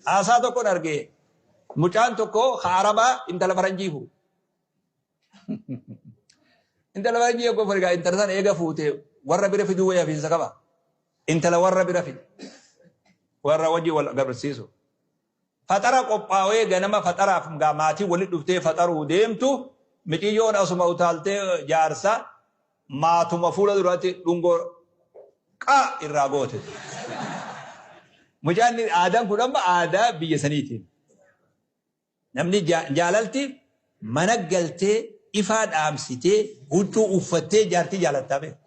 Haasaa tokkon arge mucaan tokko ka Arabaa intala faranjii fuudhe. Intala faranjii eegoo fuudhe intala sana eega fuute warra bira fiduu wayya hafiinsa qaba. Intala warra bira fide. Warra wajji wal agarsiisu. Faxara qophaawee ganama faxaraaf gaa maatiin walitti dhuftee faxaruu deemtu miciyyoon asuma utaaltee jaarsa maatuma fuula duratti dhungoo qaa irraa goote. Mucaan aadaan kun amma aadaa biyya saniitiin. Namni jaalalti mana galtee ifaa dhaamsitee huccuu uffattee jaartii jaalattaa beeku.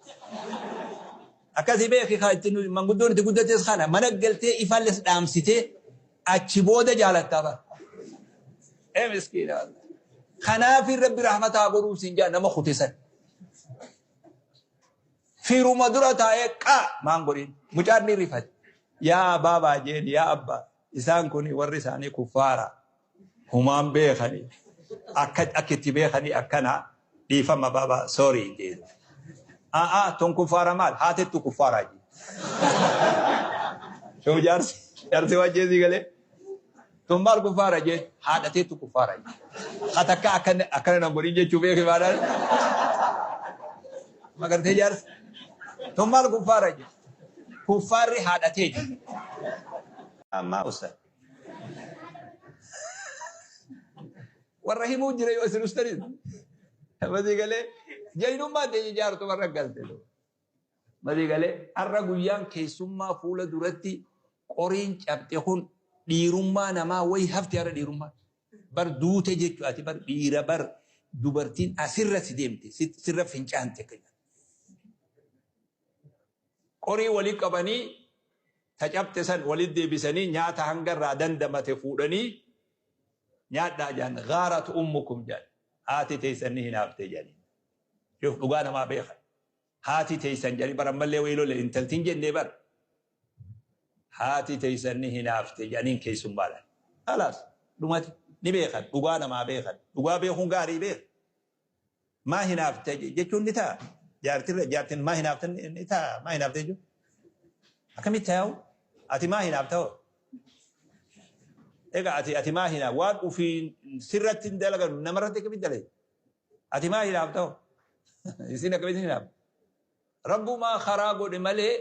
Akkasii beeki kaa itti manguddoon itti guddates kana mana galtee ifaalles dhaamsitee achi booda jaalattaa bara. Ee miskiina. Kanaaf Rabbi rahmataa godhuu siin jaa nama kute san. Firuma dura taa'ee qaa maan godhin mucaan ni rifate. Yaa baabaa jeen yaa abbaa isaan kun warri isaanii kuffaara humaan beekani akka akka itti beekanii akkana dhiifama baabaa sorry jeen. A'aa tun kuffaara maal haatettu kuffaaraa jeen. Shoo jaarsi jaarsi waan jeesii galee. Tun maal kuffaara jeen haadhateettu kuffaara jeen. Hatakka akkana akkana nan godhin jechuu beeki maadhaan. Magartee jaarsi. Tun maal kuffaara jeen. Kuffaarri haadhatee jeen. Ammaa ustaz. Warra himuu jira yoo isin ustanis. Masii galee jaynummaan teenya jaartu warra galte. Masii galee har'a guyyaan keessummaa fuula duratti qoriin cabxe kun dhiirummaa namaa wayi hafte har'a dhiirummaa. Bar duute jechu ati bar dhiira bar dubartiin asirra si deemte sirra fincaante akka jedhan. Qorii wali qabanii ta cabxe san walitti deebisanii nyaata hanga irraa dandamate fuudhanii nyaadhaa jedhan ghaarat ummukum jedhan haati teessan ni hinaafte jedhanii. Shuf dhugaa namaa beekan. Haati teessan jedhanii bar ammallee wayii lole intalti hin jennee bar. Haati teessan ni hinaafte jedhaniin keessummaadhaan. Khalaas dhumate ni beekan dhugaa namaa beekan dhugaa beekuun gaarii beeka. Maa hinaafte jechuun ni ta'a. Jaartirra jaartin maa hinaafte ni ta'a. Maa hinaafte jechuun. Akkamitti taa'u? Ati maa hinaafta hoo? Egaa ati ati maa hinaaf waan ofii sirratti hin dalagan namarratti akkamitti dalagde? Ati maa hinaafta hoo? Isiin akkamitti hinaafta? Rabbumaa karaa godhe malee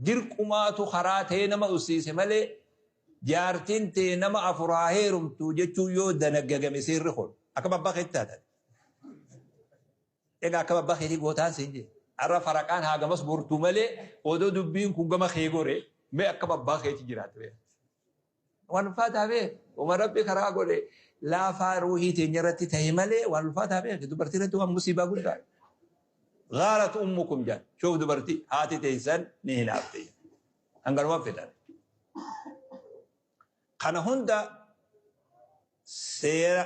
dirqumaatu karaa ta'ee nama ussiise malee jaartiin tee nama afur haa heerumtu jechuun yoo danaggagame seerri kun akkam abbaa keetti taatan. Egaa akkam abbaa keetii gootaan siin jee. Har'a faraqaan haa gamas gortu malee odoo dubbiin kun gama kee gore mee akkam abbaa keetii jiraatte beekta. Waan ulfaataa beek. Uma Rabbi karaa godhe laafaa ruuhii teenya irratti ta'e malee waan ulfaataa beek. Dubartii irratti waan musiibaa guddaa. Gaarat ummukum jedhan. Shuuf dubartii haati teessan ni hinaafte. Hanganuma fixan. Kana hunda seera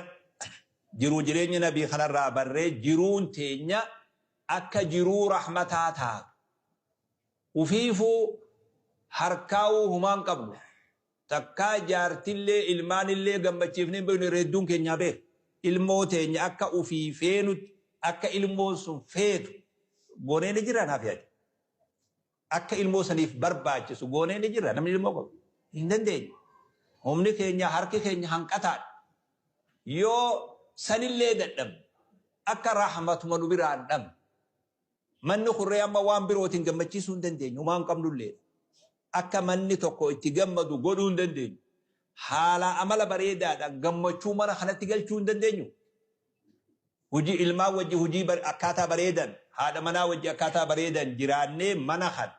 jiruu jireenya nabii kanarraa barree jiruun teenya akka jiruu rahmataa taatu. Ufiifuu harkaawuu humaa hin qabnu. Takkaa jaartillee ilmaanillee gammachiifnee hin beeknu irra hedduun keenyaa beeka. Ilmoo teenya akka ufii feenutti akka ilmoon sun feetu goonee ni jirra naaf yaadi. Akka ilmoo saniif barbaachisu goonee ni jirra namni ilmoo qabu. Hin dandeenyu. Humni keenya harki keenya hanqataadha. Yoo sanillee dadhabne akka rahmatuma nu biraa hin dhabne. Manni kun ree amma waan birootiin gammachiisuu hin dandeenyu, homaa hin qabnulleedha. Akka manni tokko itti gammadu godhuu hin dandeenyu. Haalaa amala bareedaadhaan gammachuu mana kanatti galchuu hin dandeenyu. Hojii ilmaan wajji hojii akkaataa bareedan, haadha manaa wajji akkaataa bareedan jiraannee mana kana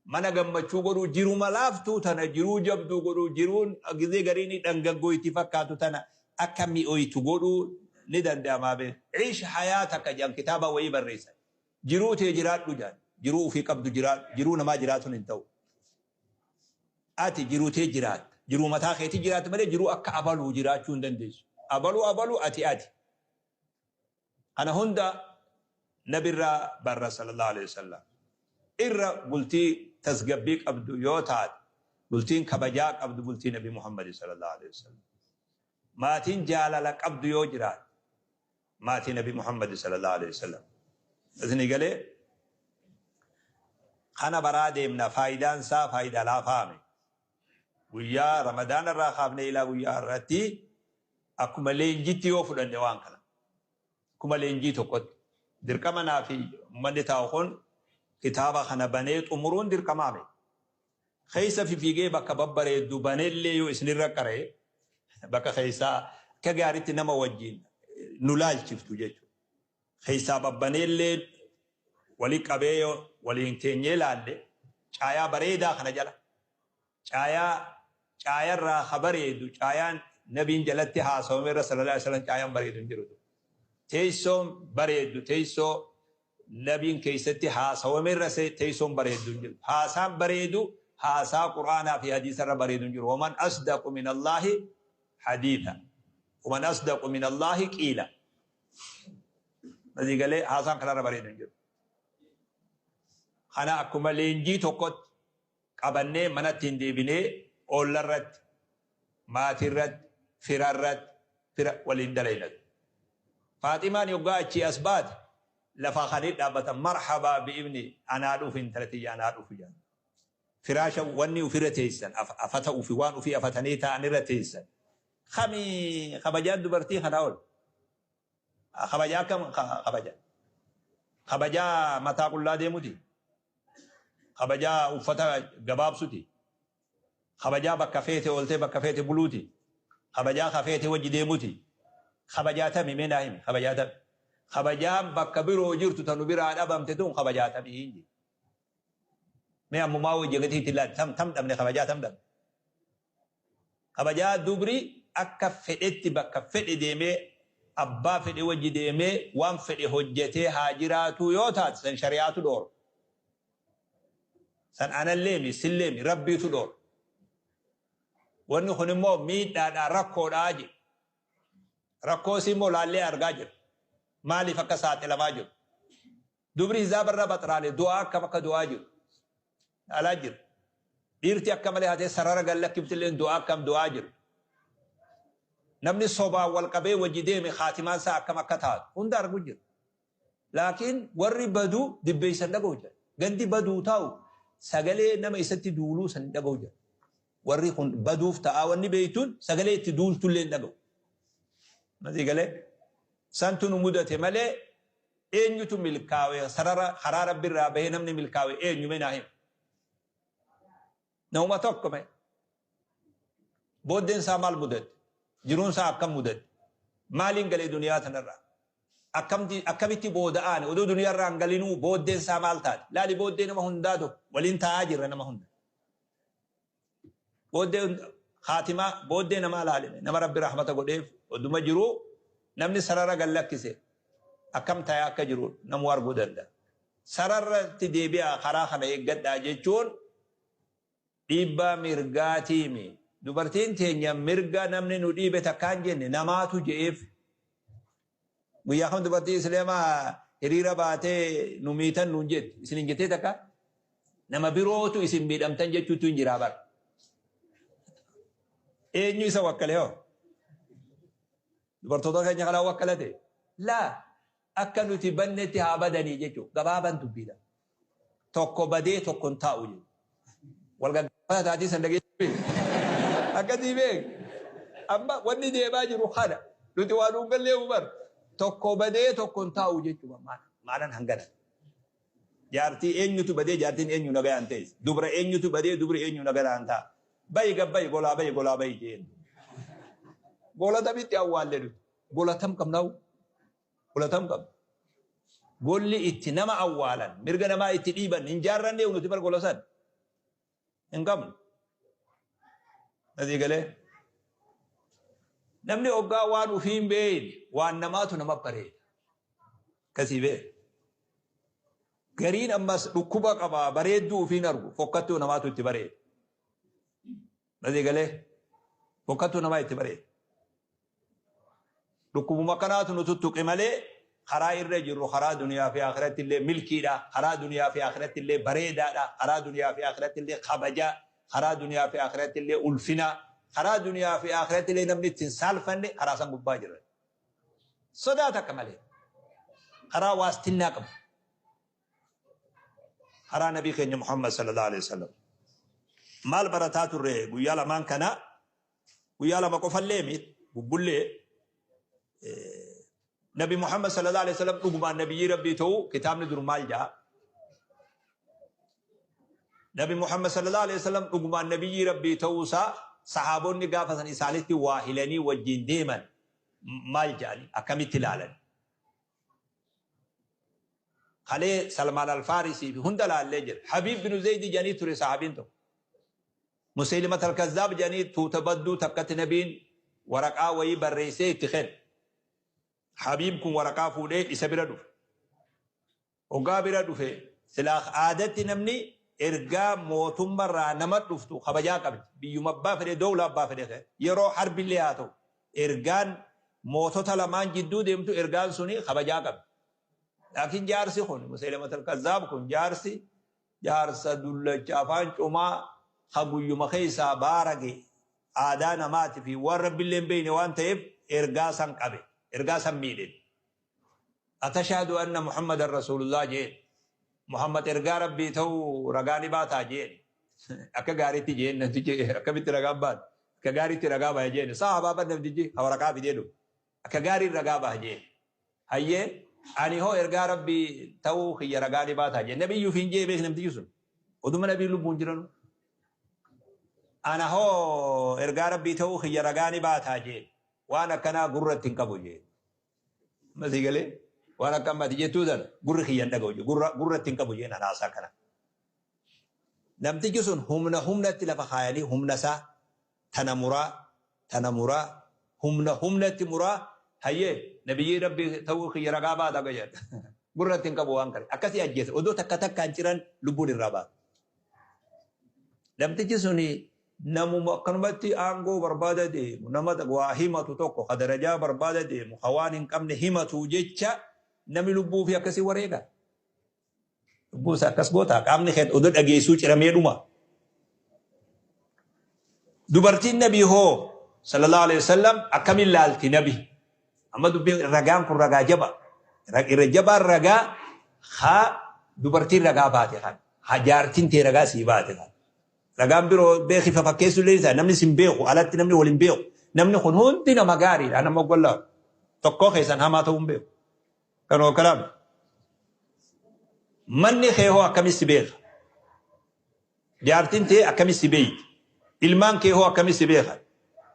mana gammachuu godhuu, jiruma laaftuu tana jiruu jabduu godhuu, jiruun gizee gariin dhangaggoyti fakkaatu tana akka mi'oytu godhuu ni danda'amaa bee. Ciish hayaataka jedhan kitaaba wayii barreessan. Jiruu tee jiraadhu jedhan. Jiruu ufii qabdu jiraadhu. Jiruu namaa jiraatuun hin ta'u. Ati jiruu tee jiraatta. Jiruu mataa keetii jiraatta malee jiruu akka abaluu jiraachuu hin dandeessu. Abaluu abaluu ati ati. Kana hunda Nabirraa barra sallallahu alaihi wasallam. Irra bultii tasgabbii qabdu yoo taate bultiin kabajaa qabdu bultii Nabi Muhammad sallallahu alaihi wasallam. Maatiin jaalala qabdu yoo jiraate maatii Nabi Muhammad sallallahu alaihi wasallam. Isinii galee kana baraa deemna faayidaan isaa faayidaa laafaame. Guyyaa Ramadaana irraa kaafnee ilaa guyyaa har'aatti akkuma leenjitti yoo fudhanne waan kana. Akkuma leenjii tokkotti. Dirqama naa fi uummanni taa'u kun kitaaba kana banee xumuruun dirqamaa miti. Keessa fifiigee bakka babbareeddu baneellee yoo isinirra qara'e bakka keessaa akka gaariitti nama wajjin nu laalchiftu jechuudha. Keessaa babbaneellee walii qabee yoo waliin teenyee laalle caayaa bareedaa kana jala caayaa caayarraa ha bareedu caayaan nabiin jalatti haasawame irra sallallahu alaihi wasallam caayaan bareedu hin jiru. Teessoon bareeddu teessoo nabiin keessatti haasawame irra teessoon bareeddu hin jiru. Haasaan bareedu haasaa Qur'aanaa fi hadiisarra bareedu hin jiru. Waman asdaqu min Allaahi hadiitha. Waman asdaqu min Allaahi qiila. Asii galee haasaan kanarra bareedu hin jiru. Kana akkuma leenjii tokkotti qabannee manatti hin deebinee oollarratti, maatiirratti, firarratti, fira waliin dalaynatu. Faaximaan yoggaa achii as baate lafaa kanii dhaabbatan marhabaa bi'ibni anaa dhufu intala tiyya anaa dhufu jedhan. Firaasha wanni ofirra teessan afata ufi waan ofii afatanii taa'an irra teessan. Kami kabajaan dubartii kanaa ol. Kabajaa akkam kabaja? Kabajaa mataa qullaa deemuti. Kabajaa uffata gabaabsuti. Kabajaa bakka feete ooltee bakka feete buluuti. Kabajaa ka feete wajji deemuti. Kabajaa tami mee naa himi kabajaa tami. Kabajaan bakka biroo jirtu tanu biraa dhabamte tun kabajaa tami hin jiru. Mee ammumaa wajji gatii itti laali tam tam dhabne kabajaa tam dhabne. Kabajaa dubri akka fedhetti bakka fedhe deemee abbaa fedhe wajji deemee waan fedhe hojjetee haa jiraatuu yoo taate san shari'aatu dhoorga. San analleemi silleemi rabbiitu dhoorga. Wanni kun immoo miidhaadhaa rakkoodhaa jedhe. Rakkoo isii immoo laallee argaa jirra. Maaliif akka saaxilamaa jiru. Dubri hizaaba irra baxraane du'aa akkam akka du'aa jiru. Alaa jira. Dhiirti akka malee hatee sarara gad lakkiftillee du'aa akkam du'aa jiru. Namni sobaan wal qabee wajji deeme kaatimaan isaa akkam akka taatu hunda argu jira. Laakiin warri badu dibbeessan dhaga'u jira. Gandi baduu taa'u sagalee nama isatti duuluu san hin dhaga'u jira. Warri kun baduuf ta'aa wanni beeytuun sagalee itti duultullee hin dhaga'u. Masii galee santu nu mudate malee eenyutu milkaawe sarara karaa rabbi irraa bahee namni milkaawe eenyu mee naa himi. Namuma tokko mee. Booddeen isaa maal mudatte? Jiruun isaa akkam mudatte? Maaliin galee duniyaa tanarraa? Akkamitti booda aane? Odoo duniyaa irraa hin galinuu booddeen isaa maal taate? Laali booddee nama hundaa tokko waliin taa'aa jirra nama hunda. Booddee kaatimaa booddee namaa laalime nama rabbi rahmata godheef oduma jiruu namni sarara gad lakkise akkam ta'ee akka jiru namuu arguu danda'a. Sararratti deebi'aa karaa kana eeggadhaa jechuun dhiibbaa mirgaatiimi. Dubartiin teenya mirga namni nu dhiibe takkaa hin jenne namaatu je'eef. Guyyaa kam dubartii Islaamaa hiriira baatee nu miitan nuun jetti. Isin hin jettee takka? Nama birootu isin miidhamtan jechuutu hin jiraa bara. Eenyu isa wakkale hoo? Dubartoota keenya kanaa wakkalate? Laa akka nuti bannetti haa badanii jechuudha. Gabaaban dubbiidha. Tokko badee tokko hin taa'u jechuudha. Wal gaggaafata taatii san dhageessuu akkasii beek. Amma wanni deemaa jiru kana nuti waan nuun gallee bar tokko badee tokko hin taa'u jechuudha. Maalan hangana. Jaartii eenyutu badee jaartiin eenyu nagayaan ta'es. Dubra eenyutu badee dubri eenyu nagayaan ta'a. Bayi gabbayi golaa bayi golaa bayi jeen. Gola tamitti awwaalle nuti. Gola tam qabnaawu. Gola tam qabna. Golli itti nama awwaalan mirga namaa itti dhiiban hin jaarranne nuti bar gola san. Hin qabnu. Asii galee. Namni hoggaa waan ufii hin beekne waan namaatu nama bareeda. Akkasii beek. Gariin ammas dhukkuba qaba bareedduu ufiin argu fokkattuu namaatu itti bareeda. Asii galee fokkattuu namaa itti bareeda. Dhukkubuma kanaatu nu tuttuqe malee karaa irra jirru karaa duniyaa fi akhiratti illee milkiidha. Karaa duniyaa fi akhiratti illee bareedaadha. Karaa duniyaa fi akhiratti illee kabajaa. Karaa duniyaa fi akhiratti illee ulfina. Karaa duniyaa fi akhiratti illee namni ittiin saalfanne karaa san gubbaa jira. Sodaa takka malee. Karaa waastinnaa qabu. Karaa nabii keenya Muhammad sallallahu alaihi wasallam. Maal barataa turre guyyaa lamaan kana? Guyyaa lama qofallee miti, bubbullee. Nabi Muhammad sallallahu alaihi wasallam dhugumaan nabiyyii Rabbii ta'uu kitaabni dur maal ja'a? Nabi Muhammad sallallahu alaihi wasallam dhugumaan nabiyyii Rabbii ta'uu isaa sahaabonni gaafa san isaanitti waa hilanii wajjin deeman maal ja'ani? Akkamitti ilaalan? Kalee Salmaan Alfaarisii fi hunda laallee jira. Habiib bin Zaydi jedhanii ture sahabiin tokko. Musaylimat al-Kazzaab jedhanii tuuta badduu takkatti nabiin waraqaa wayii barreessee itti kenne. Habiib kun waraqaa fuudhee isa bira dhufe. Hoggaa bira dhufe, silaa aadatti namni ergaa mootummarraa nama dhuftu kabajaa qabdi. Biyyuma abbaa fedhe, dowla abbaa fedhe, yeroo harbillee haa ta'u, ergaan mootota lamaan jidduu deemtu, ergaan suni kabajaa qabdi. Laakiin jaarsi kun, Musaylimat al-Kazzaab kun, jaarsi jaarsa dullacha afaan comaa ka guyyuma keessaa baarage, aadaa namaati fi waan Rabbillee hin beekne waan ta'eef, ergaa san qabe, ergaa san miidhe. "Atashhadu anna Muhammadan Rasulullah?" jeen. "Muhammad ergaa Rabbii ta'uu ragaa ni baataa?" jeen. Akka gaariitti jeen namtichi. Akkamitti ragaa baata? Akka gaariitti ragaa baha jeen. Sahabaa ban namtichi ka waraqaa fidee dhufe. Akka gaariin ragaa baha jeen. "Hayyee, ani hoo ergaa Rabbii ta'uu kiyya ragaa ni baataa?" jeen. Nabiyyuu fi hin jee beek namtichi sun. Oduma nabii lubbuun jiranu. "Ana hoo ergaa Rabbii ta'uu kiyya ragaa ni baataa?" jeen. "Waan akkanaa gurra itti hin qabu," jeen. Masii galee waan akka ammati jettuu sana gurri kiyya hin dhaga'u, gurra itti hin qabu jeen haasaa kana. Namtichi sun humna humnatti lafa kaayanii, humna isaa tana muraa, tana muraa, humna humnatti muraa, "Hayyee, nabiyyii Rabbii ta'uu kiyya ragaa baata?" jedha. "Gurra itti hin qabu waan kana." Akkasii ajjeese. Odoo takka takkaan ciran lubbuun irraa baata. Namtichi suni namuma akkanumatti aangoo barbaada deemu, nama waa himatu tokko, ka darajaa barbaada deemu, ka waan hin qabne himatu jecha namni lubbuu fi akkasii wareega. Lubbuu isaa akkas goota, qaamni kee odoo dhageessuu ciramee dhuma. Dubartiin nabii hoo sallallahu alaihi wasallam akkamiin laalti nabi? Amma dubbiin ragaan kun ragaa jaba. Irra jabaan ragaa haa dubartiin ragaa baate kan. Haa jaartiin tee ragaa sii baate kan. Ragaan biroo beeki fakkeessuu illee isaa namni sin beeku, alatti namni waliin beeku. Namni kun hundi nama gaariidha, nama gollaa. Tokkoo keessan hamaa ta'uu hin beeku. Kanuma kalaam. Manni kee hoo akkamitti si beeka? Jaartiin tee akkamitti si beeyti? Ilmaan kee hoo akkamitti si beeka?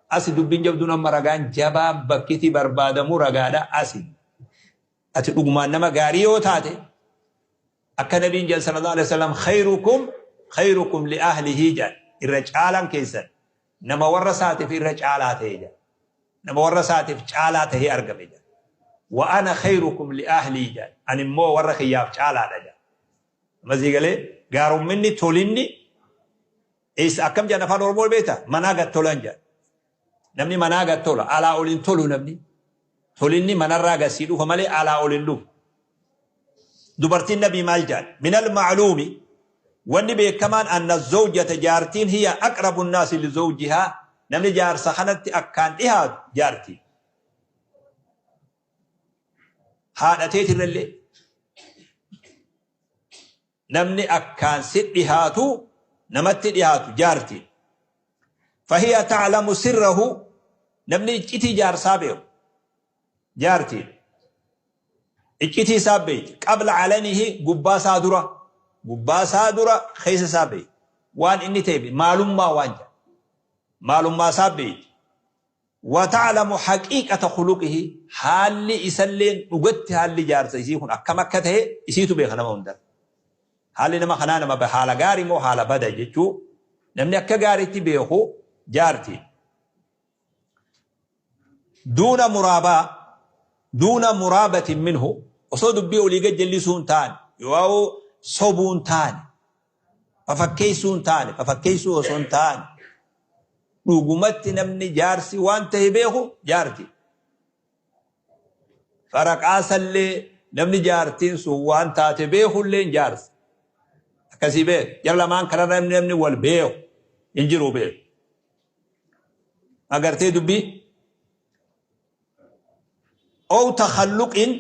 Asi dubbiin jabduun, amma ragaan jabaa bakkiti barbaadamu ragaadha asi. Ati dhugumaan nama gaarii yoo taate, akka nabiin jedhan sallallahu alaihi wasallam, "Khayrukum khayrukum li ahlihi" jedhan. Irra caalaan keessan nama warra isaatiif irra caalaa ta'e jedhan. Nama warra isaatiif caalaa ta'ee argame jedhan. "Wa ana khayrukum li ahlii" jedhan. Ani immoo warra kiyyaaf caalaadha jedhan. Masii galee gaarumminni tolinni eessa akkam jedhan afaan Oromoo beektaa? Manaa gad tolan jedhan. Namni manaa gad tola, alaa ol hin tolu namni. Tolinni manarraa gad sii dhufa malee alaa ol hin dhufu. Dubartiin nabii maal jedhan? Minal ma'luumi, wanni beekamaan, anna zawjata, jaartiin, hiya aqrabu nnaasi li zawjihaa, namni jaarsa kanatti akkaan dhihaatu jaartii. Haadha teetirrallee namni akkaan si dhihaatu, namatti dhihaatu jaartii. Fahiya ta'lamu sirrahu, namni iccitii jaarsaa beeku jaartii. Iccitii isaa beeyti. Qabla alanihi, gubbaa isaa dura, gubbaa isaa dura keessa isaa beeyti. Waan inni ta'e maalummaa waan jedha. Maalummaa isaa beeyti. Wa ta'lamu haqiiqata khuluqihi, haalli isalleen dhugatti, haalli jaarsa isii kun akkam akka ta'e isiitu beeka nama hundarra. Haalli nama kanaa nama haala gaarii moo haala bada jechuu namni akka gaariitti beeku jaarti. Duuna muraabaa, duuna muraabatin minhu, osoo dubbii olii gad jallisuu hin taane, yoo sobuu hin taane, fafakkeessuu hin taane, fafakkeessuu osoo hin taane, dhugumatti namni jaarsi waan ta'e beeku jaarti. Faraqaasallee namni jaartiin sun waan taate beekullee jaarsa. Akkasii beeku. Jara lamaan kanarra namni wal beeku hin jiru beeku. Agartee dubbii? Ow takhalluqin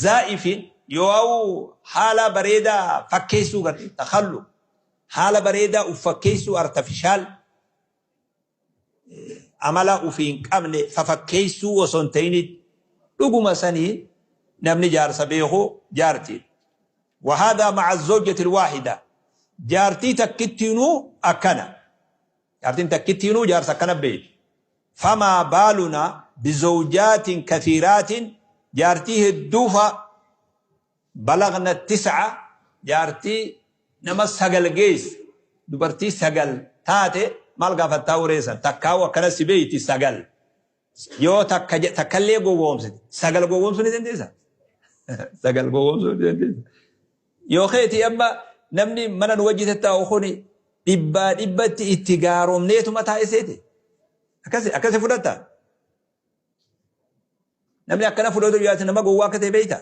zaa'ifin, yoo haala bareedaa fakkeessuu garte, takhalluq. Haala bareedaa uf fakkeessuu artafishaal amala ufii hin qabne fafakkeessuu osoo hin ta'initti dhuguma sanii namni jaarsa beeku jaartiidha. Wahaadaa ma'a zawjati alwaahida jaartii takkittiinuu akkana. Jaartiin takkittiinuu jaarsa akkana beekti. Famaa baalunaa bizawjaatin kathiiraatin jaartii hedduu fa balagna tis'a jaartii nama 9 geesse dubartii 9 taate maal gaafattaa ureessan takkaa'u akkana si beeyti 9 yoo takka takkallee gowwoomsite 9 gowwoomsuu ni dandeessa 9 gowwoomsuu ni dandeessa yoo keeti amma namni mana nu wajji tattaa'u kuni dhibbaa dhibbatti itti gaaromneetuma taa'e seete akkasi akkasi fudhatta Namni akkana fudhatu yaate nama gowwaa akka ta'e beekta.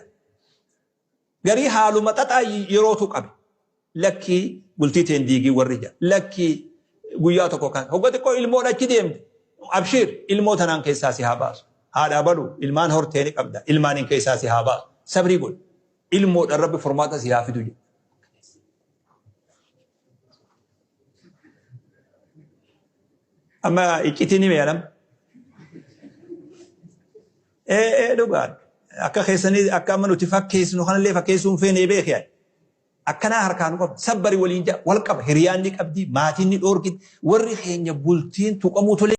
Garii haaluma xaxaa yerootu qabe. Lakkii bultii teen diigii warri jaa. Lakkii guyyaa tokko kan hogga xiqqoo ilmoon achi deemte. Abshiir ilmoo tanaan keessaa si haa baasu. Haadhaa balu ilmaan hortee ni qabda. Ilmaaniin keessaa si haa baasu. Sabrii godhi. Ilmoodhaan rabbi furmaata si haa fidu jedha. Amma iccitii ni meeyanam. Ee ee dhugaan akka keessanii akka amma nuti fakkeessinu kanallee fakkeessuu hin feene beeki ani. Akkanaa harkaa nu qaba. Sabbari waliin jaa wal qaba. Hiriyaan ni qabdi, maatiin ni dhoorkiti. Warri keenya bultiin tuqamuu tolee.